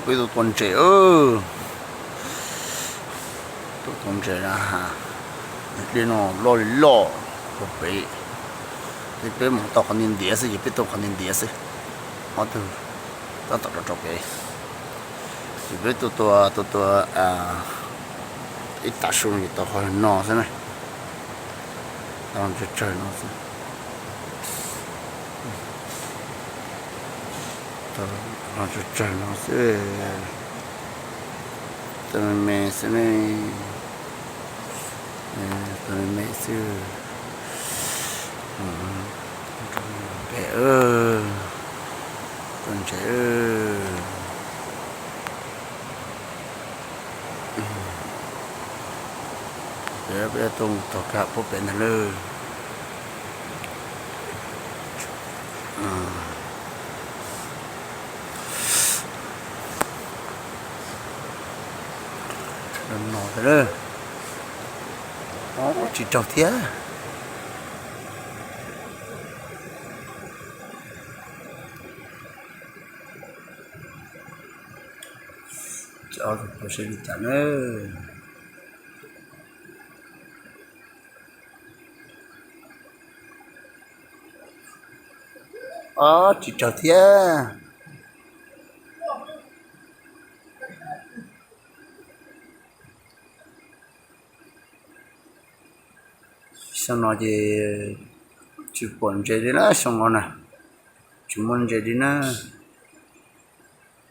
Peb tuaj tua ntses, tuaj tua ntses na ha. Dej no loj li loj rau pem, ces peb mus tau qhov ntiav ntiav xwb, ces peb tua qhov ntiav ntiav xwb. Ob tug tab tom rau rau pem, ces peb tuaj tua, tuaj tua ib tag su no ces tau qhov no xwb na. Tau tsawg tsawg no xwb. Tau tsawg tsawg no xwb. Tau me me xwb ne. Tau me me xwb. Pem, tua ntses. Peb, peb tuaj mus tog kag puag pem ntag lawm. No, tsis raug thiab. Ob tug pom seb li cas na. Ob, tsis raug thiab. Xyoo no ces tsis pom ntses li na, xyoo no na, tsis muaj ntses li na.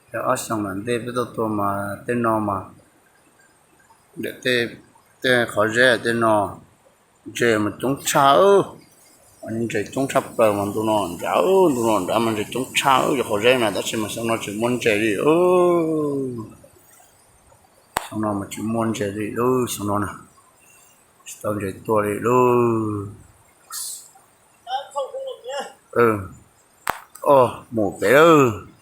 Yog ob xyoo ntej peb tuaj tua mas tej no mas, tej qhov zeb tej no ntses mas coob tshaj. Ntses coob tshaj plaws mas ntu no nrad, ntu no nrad mas ntses coob tshaj yog qhov zeb na, tab sis mas xyoo no tsis muaj ntses li. Xyoo no mas tsis muaj ntses li lauj, xyoo no na, tsis tau ntses tua li lauj. Mus pem lawm.